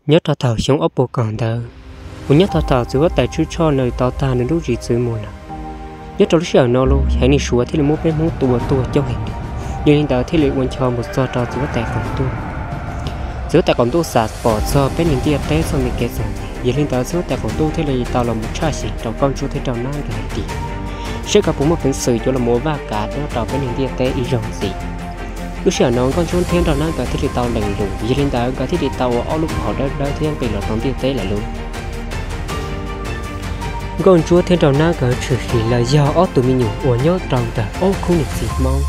Nyob rau thaum xyoo ob puas kaum ntawd, uas nyob thaum thaum txiv huab tais Tswb Tshoj nws tau tag nws lub zim txwv mus lawm, nyob rau lub sij hawm no los Haiv Neeg Suav thiaj li muab peb Hmoob tua tuag coob heev li. Yog li ntawd thiaj li ua ncho mus txog rau txiv huab tais Qaum Ntuj. Txiv huab tais Qaum Ntuj xam pom txog peb neeg ntiaj teb txoj me kev txom nyem, yog li ntawd txiv huab tais Qaum Ntuj thiaj li tau los mus tshaj xyeem rau Nkauj Ntsuab thiab Nraug Nab nkawd hais tias, seb nkawd puas muaj peev xwm yuav los mus ua vaj kav nyob rau peb neeg ntiaj teb ib zaug ntxiv. Lub sij hawm no Nkauj Ntsuab thiab Nraug Nab nkawd thiaj li tau lees lus, yog li ntawd nkawd thiaj li tau ua ob lub hom dawb dawb thiab nqis los rau ntiaj teb lawm lauj. Nkauj Ntsuab thiab Nraug Nab nkawd tshwm sim los yog ob tug me nyuam uas nyob rau ntawm ob khub niam txiv Hmoob.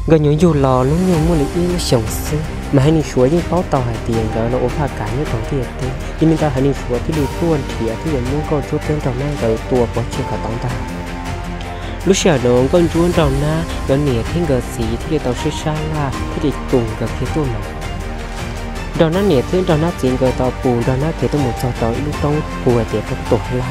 Nkawd nyuam yug los hnub nyoog muaj li ib lub xyoos xwb, mas Haiv Neeg Suav yeej paub tau hais tias nkawd los ua vaj kav nyob rau ntiaj teb, yog li ntawd Haiv Neeg Suav thiaj li tuaj nrhiav thiab yuav muab Nkauj Ntsuab thiab Nraug Nab nkawd tua pov tseg kom tau ntag. Lub sij hawm no Nkauj Ntsuab, Nraug Nab nkawd niam thiab nkawd txiv thiaj li tau sib sab laj thiaj li tus nkawd khiav tuaj mus. Nraug Nab niam thiab Nraug Nab txiv nkawd tau pus Nraug Nab khiav tuaj mus txog rau ib lub roob hu hais tias roob Tuam Hlaj.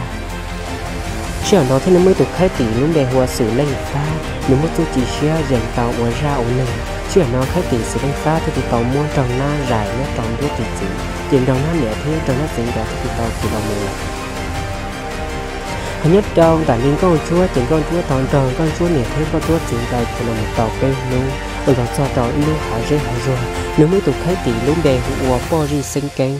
Sij hawm no thiaj li muaj ib tug khaib tim lub npe hu ua Xwm Leej Fab, nws muaj txuj ci siab zeem tau ua zaj ua neeg. Sij hawm no khaib tim Xwm Leej Fab thiaj li tau muab Nraug Nab zais nyob rau nruab tus txiv, ces Nraug Nab niam thiab Nraug Nab txiv nkawd thiaj li tau khiav los mus lawm. Hos nyob rau ntawm li Nkauj Ntsuab ces Nkauj Ntsuab tau nrog Nkauj Ntsuab niam thiab Nkauj Ntsuab txiv nkawd khiav los mus tau peb hnub, los txog rau ib lub hav zeb hav zuag, nws muaj ib tug khaib tim lub npe hu ua Poj Zij Xeeb Keeb.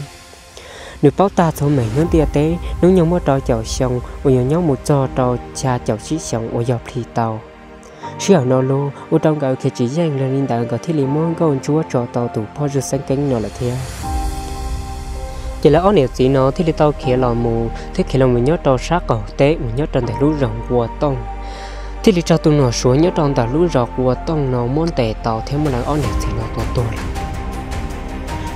Nws paub tag txhua meem nyob ntiaj teb, hnub nyoog muaj rau caum xyoo uas yuav nyob mus txog rau xya caum tsib xyoos uas yog plhis tau. Sij hawm no los ua rau nkawd khiav tsis yeej, yog li ntawd nkawd thiaj li muab Nkauj Ntsuab tso tau tus Poj Zij Xeeb Keeb no lawm thiab. Ces lawv ob niam txiv no thiaj li tau khiav los mus thiab khiav los mus nyob rau sab qaum teb uas nyob rau ntawm lub zos Qua Tooj. Thiaj li raug tus nom Suav nyob rau ntawm lub zos Qua Tooj no muab ntes tau thiab muab lawv ob niam txiv no tua tuag lawm.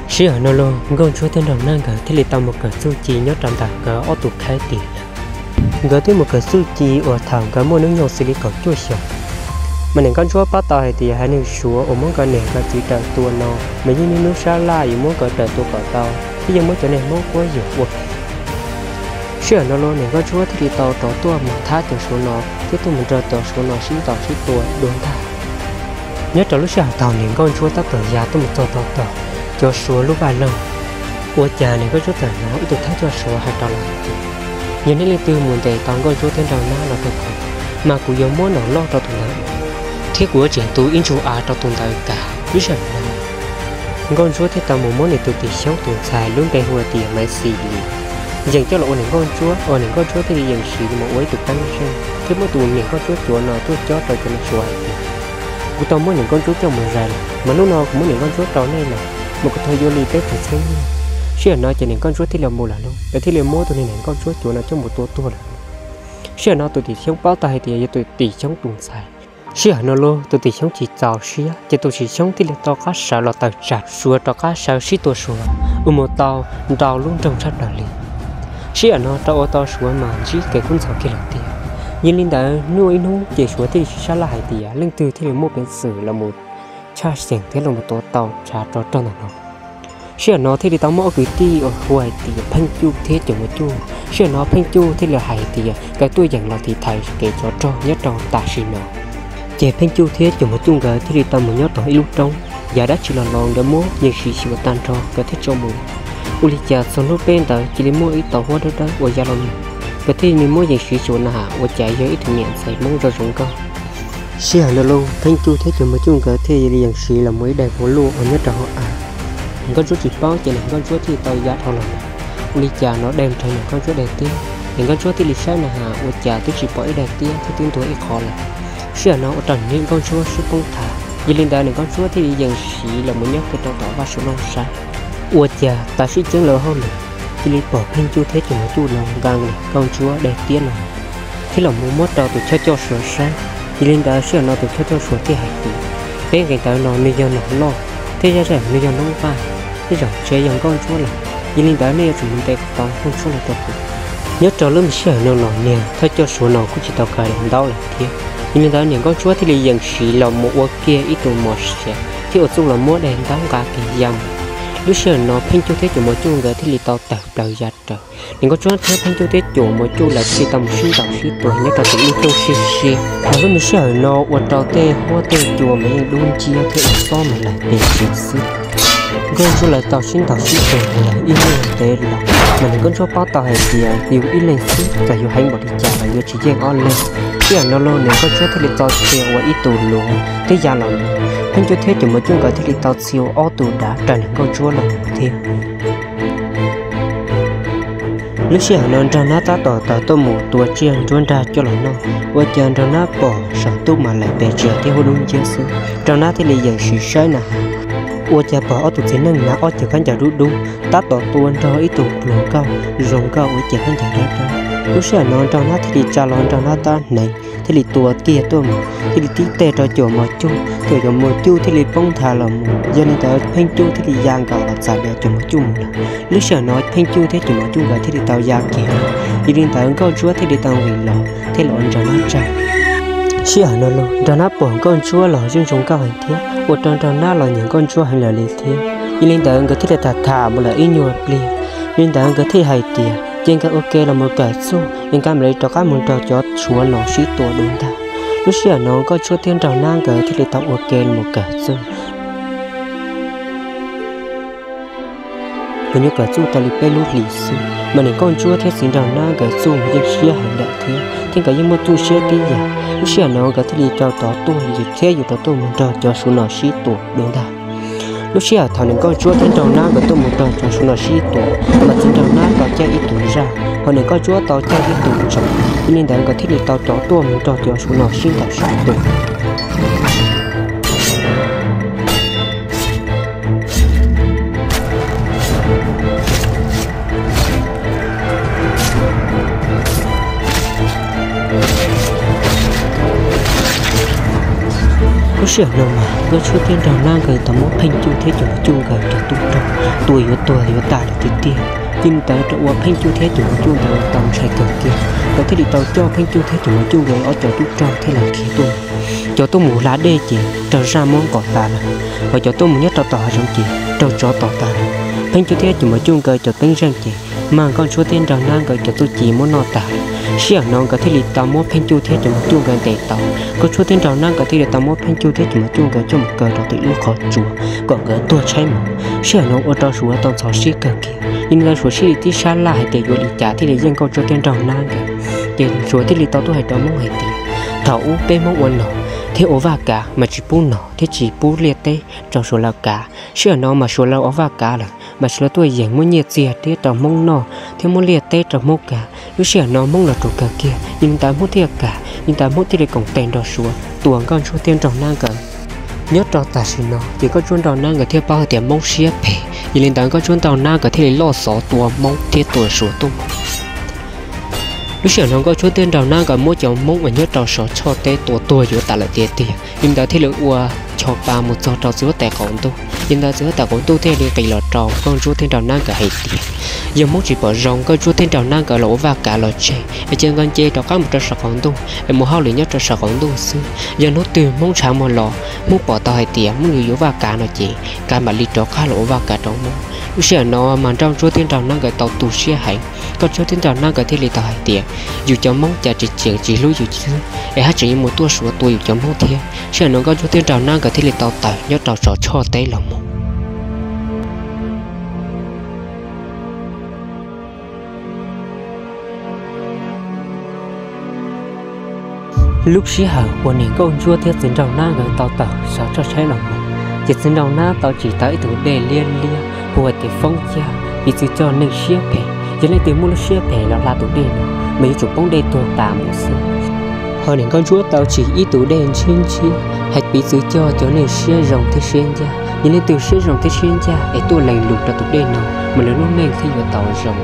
Sij hawm no los Nkauj Ntsuab thiab Nraug Nab nkawd thiaj li tau mus kawm txuj ci nyob rau ntawm nkawd ob tug khaib tim lawm. Nkawd twb mus kawm txuj ci uas thaum nkawd muaj hnub nyoog xws li kaum cuaj xyoos, mas niam Nkauj Ntsuab paub tau hais tias Haiv Neeg Suav uas muab nkawd niam nkawd txiv raws tua no mas yeej niaj hnub sab laj yuav muab nkawd raws tua kom tau thiab yuav muab cov neeg Hmoob quab yuam ua phem. Sij hawm no los niam Nkauj Ntsuab thiaj li tau rov tuaj mus thab cov Suav no thiab tuaj mus nrog cov Suav no sib ntaus sib tua dua ntag. Nyob rau lub sij hawm thaum niam Nkauj Ntsuab tab tom ya tuaj mus txog rau tom cov Suav lub vaj loog, ua cas niam Nkauj Ntsuab txawm hnov ib tug thawj coj Suav hais rau lawv hais tias, yog nej leej twg mus ntes tau Nkauj Ntsuab thiab Nraug Nab los rau kuv, mas kuv yuav muab ntaus loj rau tus ntawd, thiab kuv yuav tseem tu ib ntsug av rau tus ntawd tas. Lub sij hawm no Nkauj Ntsuab thiaj tau mus muab nws tus tim xyoob tus ntxhais lub npe hu tias Maiv Xis Lis yeem coj los ua niam Nkauj Ntsuab, uas niam Nkauj Ntsuab thiaj li yeem siv mus ua ib tug peeb zeej thiab muab tus niam Nkauj Ntsuab cuav no tuaj cob rau cov neeg Suav hais tias, kuv tau muab niam Nkauj Ntsuab coj mus zais lawm, mas hnub no kuv muab niam Nkauj Ntsuab rau nej lawm, mas kuv thov yuav li peb puas txhiab nyiaj. Sij hawm no ces niam Nkauj Ntsuab thiaj li mus lawm lauj, lawv thiaj li muab tus niag niam Nkauj Ntsuab cuav no coj mus tua tuag lawm. Sij hawm no tus tim xyoob paub tau hais tias yog tus tim xyoob tus ntxhais. Sij hawm no los tus tim xyoob tsis txaus siab ces tus tim xyoob thiaj li rov qab sawv los tawm tsam Suav rov qab sawv sib tua Suav uas mus tau nrau lub nroog tshaj plaws li. Sij hawm no rau ua tau Suav mas ntsib kev kub ntxhov kiag lawm tiag. Yog li ntawd muaj ib hnub ces Suav thiaj li sib sab laj hais tias leej twg thiaj li muaj peev xwm los mus tshaj xyeem thiab los mus tua tau tshav rog rog ntawm no. Sij hawm no thiaj li tau muaj ob kwv tij uas hu hais tias Pheej Cuj thiab Cuam Mus Cuj. Sij hawm no Pheej Cuj thiaj li hais tias nkawd tuaj yeem los tiv thaiv kev tsov rog nyob rau tam sim no. Ces Pheej Cuj thiab Cuam Mus Cuj nkawd thiaj li tau mus nyob rau ib lub roob, yav dab tsi los los nkawd muab yees siv xyuas tag nrho nkawd thiaj tso mus. Ua li cas txog hnub peb ntawd cia li muaj ib tauv huab dawb dawb uas ya los mus, nkawd thiaj li muab yees siv xyuas na has ua cas yog ib tug niam ntxhais Hmoob zoo zoo nkauj. Sij hawm no los Pheej Cuj thiab Cuam Mus Cuj nkawd thiaj li yees siv los mus ib daim ua luaj uas nyob rau hauv av. Niam Nkauj Ntsuab tsis paub ces niam Nkauj Ntsuab thiaj li tau ya dhau los. Ua li cas no daim nrhawv niam Nkauj Ntsuab daim tiab, niam Nkauj Ntsuab thiaj li saib na has ua cas twb tsis pom ib daim tiab thiab twb ntuag ib qho lawm. Sij hawm no ua rau niam Nkauj Ntsuab sib poob tham, yog li ntawd niam Nkauj Ntsuab thiaj li yees siv los mus nyob kiag rau tom vaj suav looj saib. Ua cas tas sib ceeb lawv hauj lwm, cia li pom Pheej Cuj thiab Cuam Mus Cuj no nqa niam Nkauj Ntsuab daim tiab no thiab los mus muab rau tus thawj coj Suav saib. Yog li ntawd sij hawm no tus thawj coj Suav thiaj hais tias, peb nqis ntawd no nws yog nom loj thiab zaj zam nws yog noob vaj, thiab zaum tsev yog Nkauj Ntsuab lawm. Yog li ntawd nej yuav tsum mus ntes kom tau Nkauj Ntsuab los rau kuv. Nyob rau lub me sij hawm no los niag thawj coj Suav no kuj tsis tau khaws daim ntaub lawm thiab. Yog li ntawd niam Nkauj Ntsuab thiaj li yees siv los mus ua kiag ib tug mos siav thiab ua txuj los muab daim ntaub nqa kiag ya mus. Lub sij hawm no Pheej Cuj thiab Cuam Mus Cuj nkawd thiaj li tau tawm plaws ya raws. Niam Nkauj Ntsuab thiab Pheej Cuj thiab Cuam Mus Cuj lawv thiaj li tau mus sib ntaus sib tua nyob rau tim ib lub rooj siab siab. Mas lub me sij hawm no ua rau tej huab tej cua mas yeej dub nciab thiab ua xob mas lawm pes tsawg xwb. Nkauj Ntsuab lawv tau sib ntaus sib tua lawm ib lub ntev los, mas niam Nkauj Ntsuab paub tau hais tias yus ib leeg xwb txawm yus heev npaum li cas los yuav tsis yeej ob leeg. Sij hawm no los niam Nkauj Ntsuab thiaj li tau txia ua ib tug luav thiab ya los mus. Pheej Cuj thiab Cus Mos Cuj nkawd thiaj li tau txia ua ob tug dav raws niam Nkauj Ntsuab los mus thiab. Lub sij hawm no Nraug Nab tab tom tau tuaj mus tua tsiaj nruab nrag coj los noj, ua cas Nraug Nab pom saum ntuj mas laim pes tsias thiab huab dub nciab xwb. Nraug Nab thiaj li yeem sim saib na, ua cas pom ob tug txiv neej hnav ob ceg khaub ncaws dub dub tab tom tua nrog ib tug hluas nkauj zoo nkauj ua ceg khaub ncaws dawb dawb. Lub sij hawm no Nraug Nab thiaj li tsa los Nraug Nab tab hneev thiaj li tua kiag tuaj mus thiaj li tib teg rau Cus Mos Cuj, Cus Mos Cuj thiaj li poob nthav los mus. Yog li ntawd Pheej Cuj thiaj li ya nkaus los txais Cus Mos Cuj mus lawm. Lub sij hawm no Pheej Cuj thiab Cus Mos Cuj nkawd thiaj li tau ya kiag. Yog li ntawd Nkauj Ntsuab thiaj li tau nqis los thiab los ua Nraug Nab tsaug. Sij hawm no los Nraug Nab pom Nkauj Ntsuab los yeej zoo nkauj heev thiab ua rau Nraug Nab los nyiam Nkauj Ntsuab heev lawm li thiab. Yog li ntawd nkawd thiaj li tham tham mus lawm ib nyuag pliag. Yog li ntawd nkawd thiaj hais tias ces nkawd ua ke los mus kawm txuj es nkawd mam li rov qab mus nrog cov Suav no sib tua dua ntag. Lub sij hawm no Nkauj Ntsuab thiab Nraug Nab nkawd thiaj li tau ua ke los mus kawm txuj. Nkawd nyuam kawm txuj tau li peb lub hlis xwb mas niam Nkauj Ntsuab thiab txiv Nraug Nab nkawd txuj yeej siab heev lawm thiab, thiab nkawd yeej muaj txuj siab tib yam. Lub sij hawm no nkawd thiaj li tau rov tuaj thiab yuav rov tuaj mus nrog cov Suav no sib tua dua ntag. Lub sij hawm thaum niam Nkauj Ntsuab thiab Nraug Nab nkawd tuaj mus nrog cov Suav no sib tua, mas txiv Nraug Nab tau caij ib tug zaj, ho niam Nkauj Ntsuab tau caij ib tug tsaus. Yog li ntawd nkawd thiaj li tau rov tuaj mus nrog cov Suav no sib ntaus sib tua. Lub sij hawm no mas Nkauj Ntsuab thiab Nraug Nab nkawd tau muab Pheej Cuj thiab Cus Mos Cuj nkawd cov tub rog tua yuav tuag yuav tas lawm tiag tiag. Yog li ntawd rau ua Pheej Cuj thiab Cus Mos Cuj nkawd tau ntshai kawg kiag, nkawd thiaj li tau coj Pheej Cuj thiab Cus Mos Cuj nkawd ob cov tub rog thiab los khiav tuaj. Cov tuaj mus hla dej ces raug zaj muab nqos tas lawm, ho cov tuaj mus nyob rau tom hav zoov ces raug tsov tom tas lawm. Pheej Cuj thiab Cus Mos Cuj nkawd cov teeb zeej ces mag Nkauj Ntsuab thiab Nraug Nab nkawd cov txuj ci muab noj tas lawm. Sij hawm no nkawd thiaj li tau muab Pheej Cuj thiab Cus Mos Cuj nkawd ntes tau. Nkauj Ntsuab thiab Nraug Nab nkawd thiaj li tau muab Pheej Cuj thiab Cus Mos Cuj nkawd coj mus kaw rau tim lub qhov tsua kom nkawd tuag tshaib mus. Sij hawm no ua rau Suav tau ntxhov siab kawg kiag, yog li ntawd Suav thiaj li tib sab laj hais tias yuav li cas thiaj li yeej Nkauj Ntsuab thiab Nraug Nab nkawd. Ces Suav thiaj li tau tuaj hais rau Hmoob hais tias thaum ub peb Hmoob ua nom thiab ua vaj kav mas tsis pub nom thiab tsis pub liaj teb rau Suav lawv kav. Sij hawm no mas Suav lawv ua vaj kav lawm mas Suav lawv tuaj yeem muab nyiaj txiag thiab rau Hmoob noj thiab muab liaj teb rau Hmoob kav. Lub sij hawm no Hmoob los rus kawg kiag, yog li ntawd Hmoob thiaj kav, yog li ntawd Hmoob thiaj li koom tes nrog Suav tua Nkauj Ntsuab thiab Nraug Nab nkawd. Nyob rau tam sim no ces Nkauj Ntsuab Nraug Nab nkawd thiaj paub hais tias Hmoob siab phem, yog li ntawd Nkauj Ntsuab Nraug Nab nkawd thiaj li loj xov tua Hmoob thiab tua Suav tuaj mus. Lub sij hawm no Nkauj Ntsuab thiab Nraug Nab nkawd muab cov Hmoob uas nyob rau Suav tshoj teb tua tuag yuav tas lawm tiag tiag, yog li ntawd thiaj li ua cho pa mus txog rau txiv huab tais qaum ntuj. Yog li ntawd txiv huab tais qaum ntuj thiaj li nqis los rau Nkauj Ntsuab thiab Nraug Nab nkawd hais tias yog Hmoob tsis pom zoo Nkauj Ntsuab thiab Nraug Nab nkawd los ua vaj kav los tseg es cia nkawd nce rov qab mus rau saum qaum ntuj es mus hauj lwm nyob rau saum qaum ntuj xwb. Yog hnub twg Hmoob ntshav muag los Hmoob pom tau hais tias Hmoob yuav yuav vaj kav no ces nkawd mam li rov qab los ua vaj kav rau Hmoob. Lub sij hawm no mas Nkauj Ntsuab thiab Nraug Nab nkawd tau tu siab heev. Nkauj Ntsuab thiab Nraug Nab nkawd thiaj li tau hais tias yus cov Hmoob cas tseem tseem tsis hlub yus xwb es haj tseem yuav mus tuaj Suav tua yus cov Hmoob thiab. Sij hawm no Nkauj Ntsuab thiab Nraug Nab nkawd thiaj li tau tawm nyob rau Suav tshoj teb los mus. Lub sij hawm uas niam Nkauj Ntsuab thiab txiv Nraug Nab nkawd tau tawm Suav tshoj teb los mus, ces txiv Nraug Nab tau tsim tau ib tug dej liab liab hu hais tias Foob Caj, piv txwv coj neeg siab phem. Yog leej twg muaj lub siab phem los hla tus dej no mas yuav tsum poob dej tuag tas mus xwb. Ho niam Nkauj Ntsuab tau tsim ib tug dej ntshiab ntshiab hais piv txwv coj cov neeg siab zoo thiab siab ncaj. Yog leej twg siab zoo thiab siab ncaj es tuaj lees lus rau tus dej no mas lawv lub neej thiaj yuav tau zoo.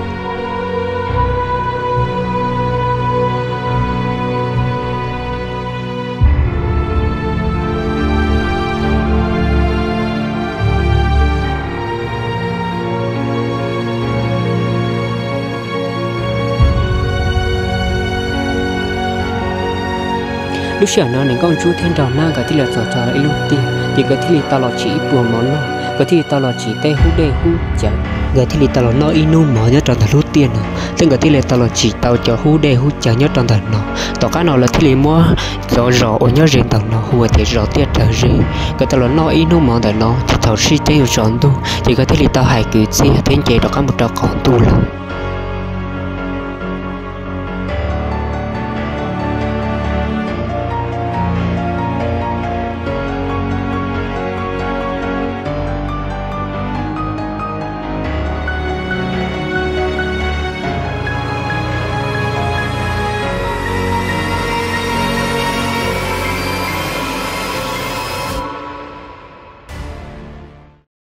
Lub sij hawm no niam Nkauj Ntsuab thiab Nraug Nab nkawd thiaj li txog rau ib lub tiaj, ces nkawd thiaj li tau los tsim ib puas mov noj, nkawd thiaj li tau los tsim tej hub dej hub cawv. Nkawd thiaj li tau los noj ib hnub mov nyob rau ntawm lub tiaj no, thiab nkawd thiaj li tau los tsim tau cov hub dej hub cawv nyob rau ntawm no. Tom qab no lawv thiaj li muab cov zos uas nyob ze ntawm no hu ua tias zos Tiaj Raws Ze. Nkawd tau los noj ib hnub mov ntawm no ces thaum sib ceeb yuav tsaus ntuj ces nkawd thiaj li tau hais kwv txhiaj thiab nce rov qab mus rau qaum ntuj lawm.